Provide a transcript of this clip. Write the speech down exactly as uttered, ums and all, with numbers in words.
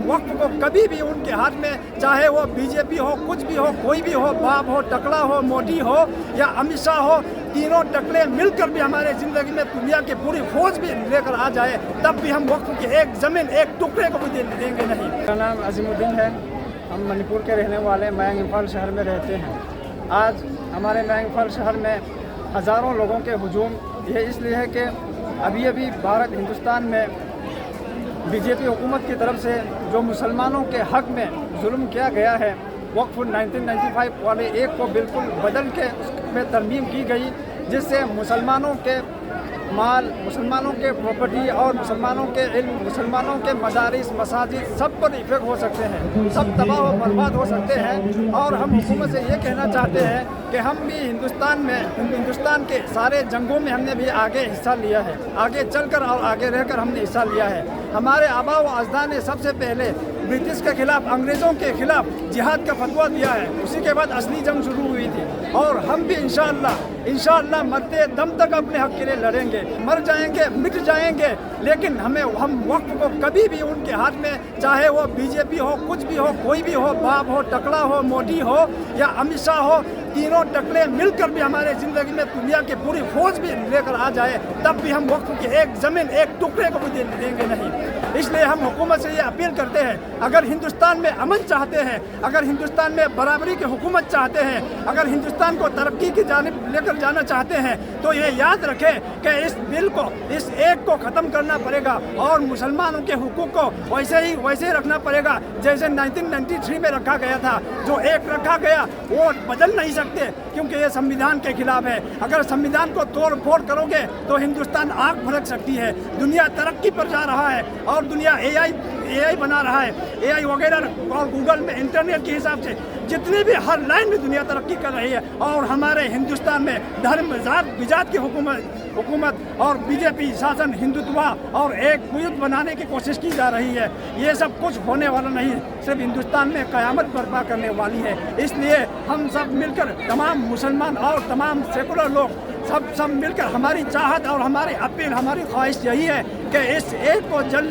वक्फ को कभी भी उनके हाथ में, चाहे वो बीजेपी हो, कुछ भी हो, कोई भी हो, बाप हो, टकला हो, मोदी हो या अमित शाह हो, तीनों टकले मिलकर भी हमारे जिंदगी में दुनिया की पूरी फौज भी लेकर आ जाए, तब भी हम वक्फ की एक जमीन, एक टुकड़े को भी दे-, देंगे नहीं। मेरा नाम अजीमुद्दीन है। हम मणिपुर के रहने वाले मयंग इम्फाल शहर में रहते हैं। आज हमारे मयंग इम्फाल शहर में हज़ारों लोगों के हुजूम, ये इसलिए है कि अभी अभी भारत हिंदुस्तान में बीजेपी हुकूमत की तरफ से जो मुसलमानों के हक में जुल्म किया गया है, वक्फ नाइनटीन नाइंटी फ़ाइव वाले एक को बिल्कुल बदल के उसमें तरमीम की गई, जिससे मुसलमानों के माल, मुसलमानों के प्रॉपर्टी और मुसलमानों के इल्म, मुसलमानों के मदारिस, मसाजिद, सब पर इफेक्ट हो सकते हैं, सब तबाह और बर्बाद हो सकते हैं। और हम हुकूमत से ये कहना चाहते हैं कि हम भी हिंदुस्तान में, हिंदुस्तान के सारे जंगों में हमने भी आगे हिस्सा लिया है, आगे चलकर और आगे रहकर हमने हिस्सा लिया है। हमारे आबा व अजदा ने सबसे पहले ब्रिटिश के खिलाफ, अंग्रेज़ों के खिलाफ जिहाद का फतवा दिया है, उसी के बाद असली जंग शुरू हुई थी। और हम भी इंशाअल्लाह, इंशाअल्लाह मरते दम तक अपने हक के लिए लड़ेंगे, मर जाएंगे, मिट जाएंगे, लेकिन हमें, हम वक्फ को कभी भी उनके हाथ में, चाहे वो बीजेपी हो, कुछ भी हो, कोई भी हो, बाप हो, टकला हो, मोदी हो या अमित शाह हो, तीनों टकले मिलकर भी हमारे जिंदगी में दुनिया की पूरी फौज भी लेकर आ जाए, तब भी हम वक्फ की एक जमीन, एक टुकड़े को भी दे-, देंगे नहीं। इसलिए हम हुकूमत से ये अपील करते हैं, अगर हिंदुस्तान में अमन चाहते हैं, अगर हिंदुस्तान में बराबरी की हुकूमत चाहते हैं, अगर हिंदुस्तान को तरक्की की जानिब लेकर जाना चाहते हैं, तो ये याद रखें कि इस बिल को, इस एक्ट को ख़त्म करना पड़ेगा और मुसलमानों के हुकूक को वैसे ही, वैसे ही रखना पड़ेगा जैसे नाइनटीन नाइंटी थ्री में रखा गया था। जो एक्ट रखा गया, वो बदल नहीं सकते, क्योंकि ये संविधान के खिलाफ है। अगर संविधान को तोड़ फोड़ करोगे तो हिंदुस्तान आग भड़क सकती है। दुनिया तरक्की पर जा रहा है और दुनिया एआई, एआई बना रहा है। एआई वगैरह और गूगल में, इंटरनेट के हिसाब से जितने भी हर लाइन में दुनिया तरक्की कर रही है और हमारे हिंदुस्तान में धर्म, जात, विजात की हुकूमत, हुकूमत और बीजेपी शासन, हिंदुत्व और एकजुट बनाने की कोशिश की जा रही है। ये सब कुछ होने वाला नहीं, सिर्फ हिंदुस्तान में कयामत बर्पा करने वाली है। इसलिए हम सब मिलकर, तमाम मुसलमान और तमाम सेकुलर लोग, सब, सब मिलकर हमारी चाहत और हमारी अपील, हमारी ख्वाहिश यही है कि इस एक को जल्द